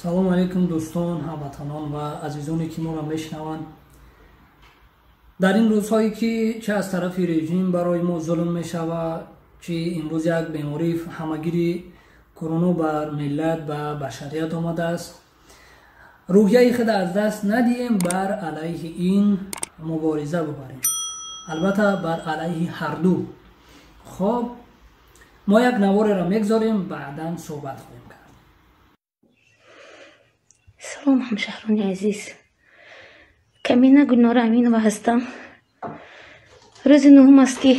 Салому алейкум, дӯстон, ҳамватанон ва азизоне, ки моро мешунаванд. Дар ин рӯзҳое, ки чӣ аз тарафи режим барои мо зулм мешавад, чӣ имрӯз як бемории ҳамагири короно бар миллат, ба башарият омадааст, рӯҳияи худ аз даст надиҳем, бар алайҳи ин мубориза бубарем, албатта бар алайҳи ҳарду. Хоб, мо як навореро мегзорем, баъдан суҳбат хоҳем кард. Салом, ҳамшаҳрони азиз, Камина Гулнора Аминова ҳастам. Рӯзи нуҳум аст, ки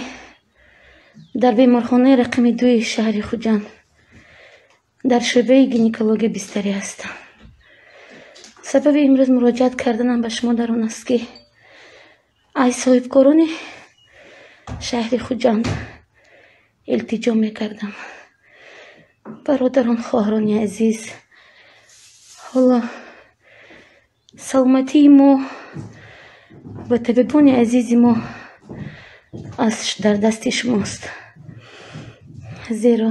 дар беморхонаи рақами дуи шаҳри Хуҷанд дар шӯъбаи гинекология бистарӣ ҳастам. Сабаби имрӯз муроҷиат карданам ба шумо дар он аст, ки аз соҳибкорони шаҳри Хуҷанд илтиҷо мекардам. Бародарон, хоҳарони азиз, ҳоло саломатии мо ва табибони азизи мо аз дар дасти шумост, зеро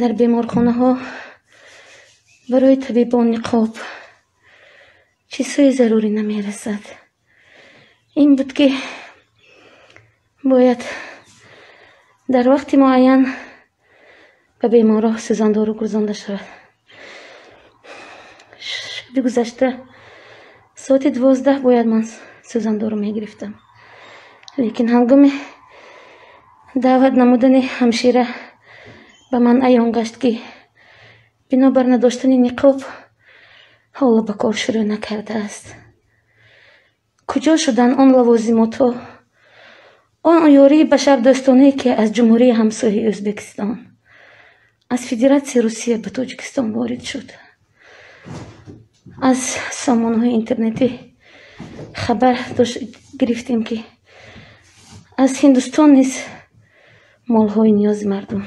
дар беморхонаҳо барои табибон ниқоб, чизҳои зарурӣ намерасад. Ин буд, ки бояд дар вақти муайян ба беморҳо сӯзандору гузаронда шавад. Шаби гузашта соати 12 бояд ман сӯзандору мегирифтам, лекин ҳангоми даъват намудани ҳамшира ба ман аён гашт, ки бинобар надоштани ниқоб ҳоло ба кор шурӯъ накардааст. Куҷо шуданд он лавозимотҳо, он ёрии башардӯстонае, ки аз ҷумҳурии ҳамсояи Ӯзбекистон, аз Федератсияи Русия ба Тоҷикистон ворид шуд? Аз сомонаҳои интернетӣ хабар гирифтем, ки аз Ҳиндустон низ молҳои ниёзи мардум,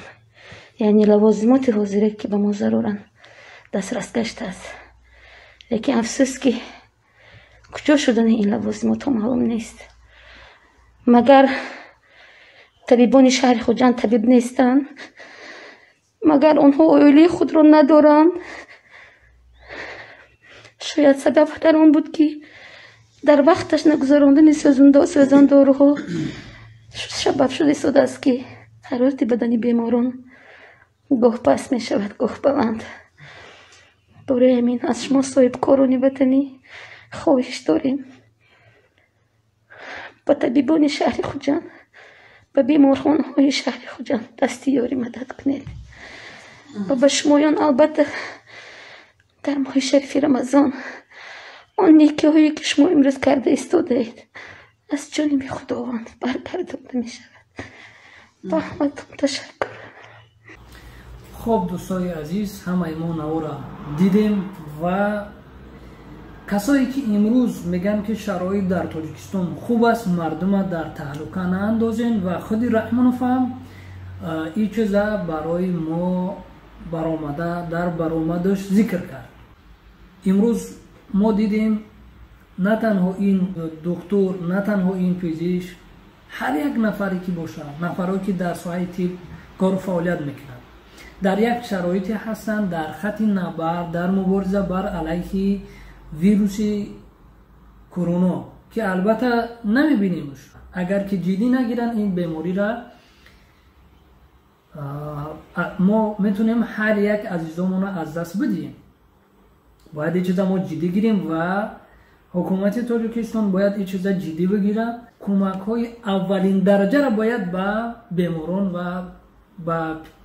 яъне лавозимоти ҳозира, ки ба мо заруранд, дастрас гаштааст, лекин афсӯс, ки куҷо шудани ин лавозимотҳо маълум нест. Магар табибони шаҳри Хуҷанд табиб нестанд? Магар онҳо оилаи худро надоранд? Шояд сабаб дар он буд, ки дар вақташ нагузарондани сӯзандоруҳо сабаб шуда истодааст, ки ҳарорати бадани беморон гоҳ паст мешавад, гоҳ баланд. Бораи ҳамин аз шумо, соҳибкорони ватанӣ, хоҳиш дорем: ба табибони шаҳри Хуҷанд, ба беморхонаҳои шаҳри Хуҷанд дасти ёрӣ мадад кунед. Ва ба шумоён, албатта, дар моҳи шарифи Рамазон он некиҳое, ки шумо имрӯз карда истодаед, аз ҷониби Худованд баргардонда мешавад. Ба ҳаматон ташаккур. Хоб, дӯстои азиз, ҳамаи мо навора дидем ва касое, ки имрӯз мегӯянд, ки шароит дар Тоҷикистон хуб аст, мардума дар таҳлука наандозен. Ва худи Раҳмонов ҳам ин чиза барои мо баромада, дар баромадаш зикр кард. Имрӯз мо дидем, на танҳо ин духтур, на танҳо ин пизишк, ҳар як нафаре ки бошад, нафарое ки дар соҳаи тиб кору фаъолият мекунанд, дар як шароите ҳастанд, дар хати набард, дар мубориза бар алайҳи вируси короно, ки албатта намебинемш. Агар ки ҷиддӣ нагиранд ин бемориро, мо метавонем ҳар як азизомонро аз даст бидиҳем. Бояд ин чиза мо ҷиддӣ гирем ва ҳукумати Тоҷикистон бояд ин чиза ҷиддӣ бигирад. Кӯмакҳои аввалин дараҷаро бояд ба беморон ва ба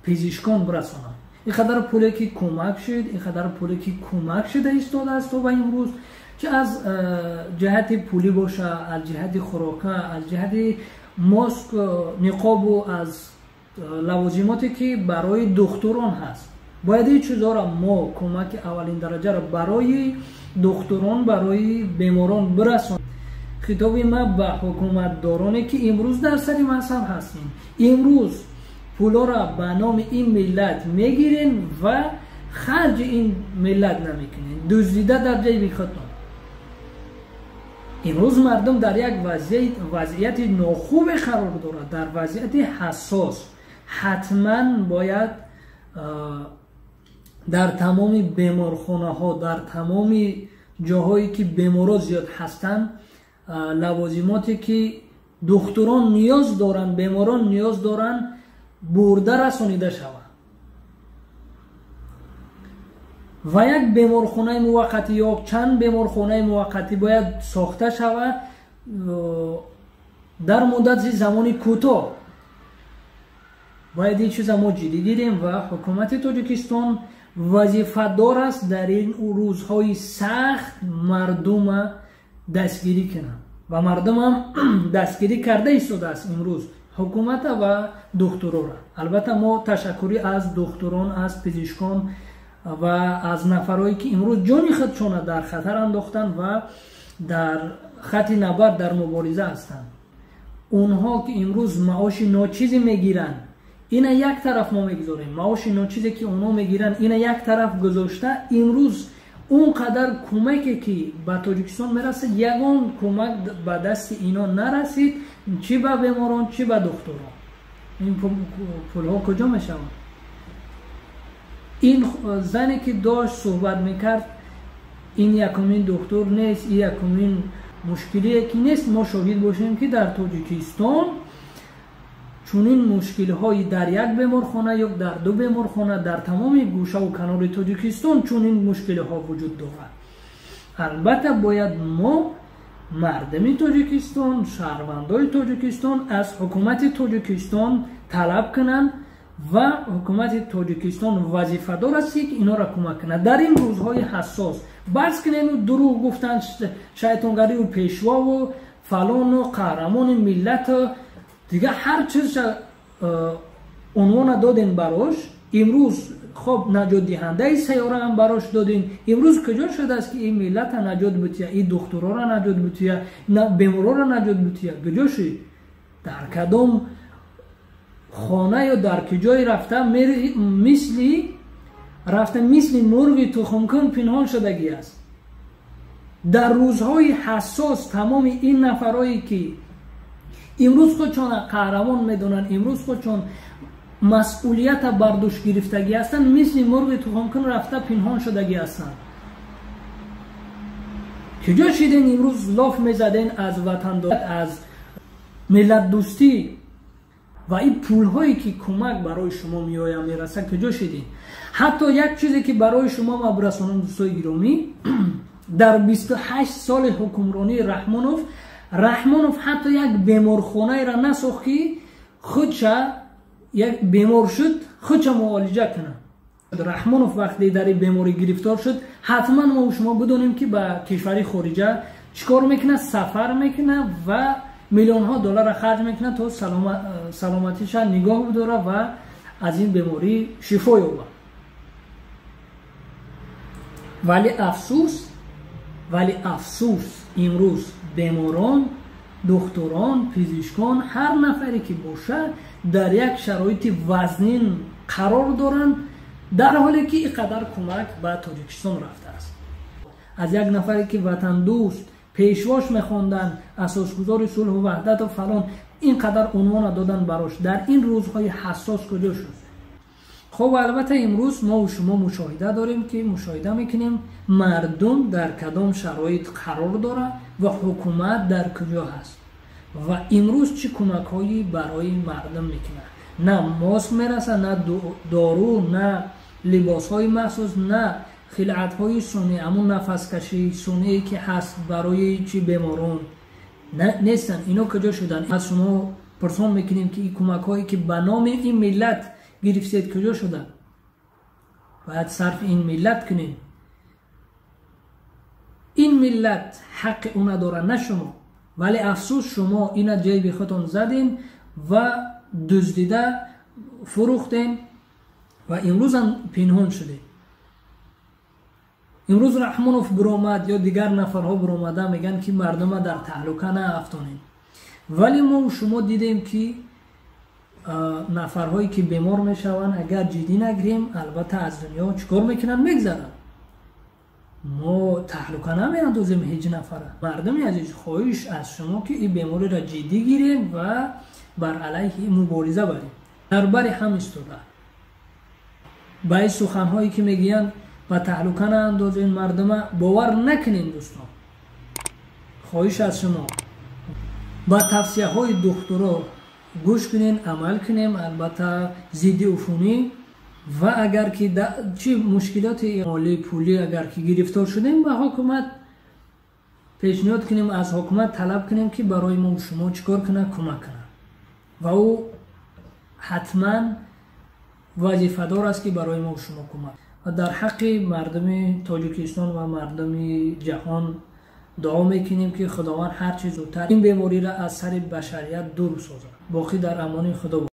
пизишкон бирасонад. Ин қадар пуле ки кӯмак шуд, ин қадар пуле ки кӯмак шуда истодааст то ба имрӯз, чӣ аз ҷиҳати пулӣ боша, аз ҷиҳати хӯрока, аз ҷиҳати маск, ниқобу аз лавозимоте, ки барои духтурон ҳаст, бояд ин чизҳоро мо кӯмаки аввалин дараҷаро барои духтурон, барои беморон бирасон. Хитоби ма ба ҳукуматдороне, ки имрӯз дар сари мансаб ҳастем: имрӯз пулоро ба номи ин миллат мегирем ва харҷи ин миллат намекунем, дуздида дар ҷайби худтон. Имрӯз мардум дар як вазъияти нохубе қарор дорад, дар вазъияти ҳассос. Ҳатман бояд Дар тамоми беморхонаҳо, дар тамоми ҷоҳое ки беморон зиёд ҳастанд, лавозимоте ки духтурон ниёз доранд, беморон ниёз доранд, бурда расонида шаванд. Ва як беморхонаи муваққатӣ ё чанд беморхонаи муваққатӣ бояд сохта шавад дар муддати замони кӯтоҳ. Бояд ин чиза мо ҷиддӣ гирем ва ҳукумати Тоҷикистон вазифадор аст дар ин рӯзҳои сахт мардума дастгирӣ кунад ва мардумам дастгирӣ карда истодааст имрӯз ҳукумата ва духтурора. Албатта мо ташаккурӣ аз духтурон, аз пизишкон ва аз нафарое ки имрӯз ҷони худшона дар хатар андохтанд ва дар хати набард дар мубориза ҳастанд. Онҳо ки имрӯз маоши ночизе мегиранд, ина як тараф мо мегузорем, маоши ночизе ки онҳо мегиранд ина як тараф гузошта, имрӯз он қадар кӯмаке ки ба Тоҷикистон мерасад, ягон кӯмак ба дасти ино нарасид, чӣ ба беморон, чӣ ба духтурон. Ин пулҳо куҷо мешаванд? Ин зане ки дошт суҳбат мекард, ин якумин духтур нест, ин якумин мушкилие ки нест. Мо шоҳид бошем ки дар Тоҷикистон чунин мушкилҳои дар як беморхона ё дар ду беморхона дар тамоми гӯшаву канори Тоҷикистон чунин мушкилиҳо вуҷуд дорад. Албатта бояд мо мардуми Тоҷикистон, шаҳрвандои Тоҷикистон аз ҳукумати Тоҷикистон талаб кунанд ва ҳукумати Тоҷикистон вазифадор аст ки инҳоро кӯмак кунад дар ин рӯзҳои ҳассос. Бас кунену дурӯғ гуфтан, шайтонгарию пешвову фалону қаҳрамони миллату дигар ҳар чизша унвона додем барош. Имрӯз хоб наҷотдиҳандаи сайёра ҳам барош додем. Имрӯз куҷо шудааст ки ин миллата наҷот бутия, ин духтурора наҷот бутия, беморора наҷот бутия? Куҷо шуд? Дар кадом хона ё дар куҷое рафта мисли рафта мисли мурғи тухмкун пинҳон шудагӣ аст. Дар рӯзҳои ҳассос тамоми ин нафарое ки имрӯз худшон қаҳрамон медонанд, имрӯз худшон масъулията бар дӯш гирифтагӣ ҳастанд, мисли мурғи тухмкун рафта пинҳон шудагӣ ҳастанд. Куҷо шиден имрӯз лоф мезаден аз ватандорӣ, аз миллатдӯстӣ ва ин пулҳое ки кӯмак барои шумо меояд мерасад, куҷо шиден? Ҳатто як чизе ки барои шумо ма бирасонам дӯстои гиромӣ, дар 28 соли ҳукмронии Раҳмонов, Раҳмонов ҳатто як беморхонаеро насохт ки худша як бемор шуд, худша муолиҷа кунад. Раҳмонов вақте дар ин беморӣ гирифтор шуд, ҳатман мо шумо бидонем ки ба кишвари хориҷа чӣ кор мекунад, сафар мекунад ва миллионҳо долларро харҷ мекунад то саломатиша нигоҳ бидорад ва аз ин беморӣ шифо ёбад. Вале афсӯс имрӯз беморон, духтурон, пизишкон, ҳар нафаре ки бошад дар як шароити вазнин қарор доранд, дар ҳоле ки ин қадар кӯмак ба Тоҷикистон рафтааст. Аз як нафаре ки ватандӯст, пешвош мехонданд, асосгузори сулҳу ваҳдату фалон, ин қадар унвона доданд барош, дар ин рӯзҳои ҳассос куҷо шуд? Хоб албатта имрӯз мо шумо мушоҳида дорем ки мушоҳида мекунем мардум дар кадом шароит қарор дорад ва ҳукумат дар куҷо ҳаст ва имрӯз чӣ кӯмакҳое барои мардум мекунад. На моск мерасад, на дору, на либосҳои махсус, на хилъатҳои сунъӣ, ҳамун нафаскашии сунъие ки ҳаст барои чӣ беморон нестанд. Ино куҷо шуданд? Аз шумо пурсон мекунем ки ин кӯмакҳое ки ба номи ин миллат гирифтед куҷо шуданд? Бояд сарфи ин миллат кунем. Ин миллат ҳаққи ӯ надорад, на шумо. Вале афсӯс шумо ина ҷайби худтон задем ва дуздида фурӯхтем ва имрӯзам пинҳон шудем. Имрӯз Раҳмонов биромад ё дигар нафарҳо биромада мегӯянд ки мардума дар таҳлука наафтонем. Вале мо шумо дидем ки нафарҳое ки бемор мешаванд, агар ҷиддӣ нагирем, албатта аз дунё чӣ кор мекунанд? Мегзаранд. Мо таҳлука намеандозем ҳеҷ нафара. Мардуми азиз, хоҳиш аз шумо ки ин бемориро ҷиддӣ гирем ва бар алайҳи мубориза барем, дар бари ҳам истода. Ба ин суханҳое ки мегӯянд, ба таҳлука наандозем мардума, бовар накунем. Дӯстон, хоҳиш аз шумо, ба тавсияҳои духтуро гӯш кунем, амал кунем, албатта зидди уфунӣ. Ва агар ки чӣ мушкилоти молӣ, пулӣ агар ки гирифтор шудем, ба ҳукумат пешниҳод кунем, аз ҳукумат талаб кунем, ки барои мо шумо чӣ кор кунад, кӯмак кунад. Ва ӯ ҳатман вазифадор аст, ки барои мо шумо кӯмак. Ва дар ҳаққи мардуми Тоҷикистон ва мардуми ҷаҳон дуо мекунем, ки Худованд ҳарчи зудтар ин бемориро аз сари башарият дур созад. Боқӣ дар амони Худо.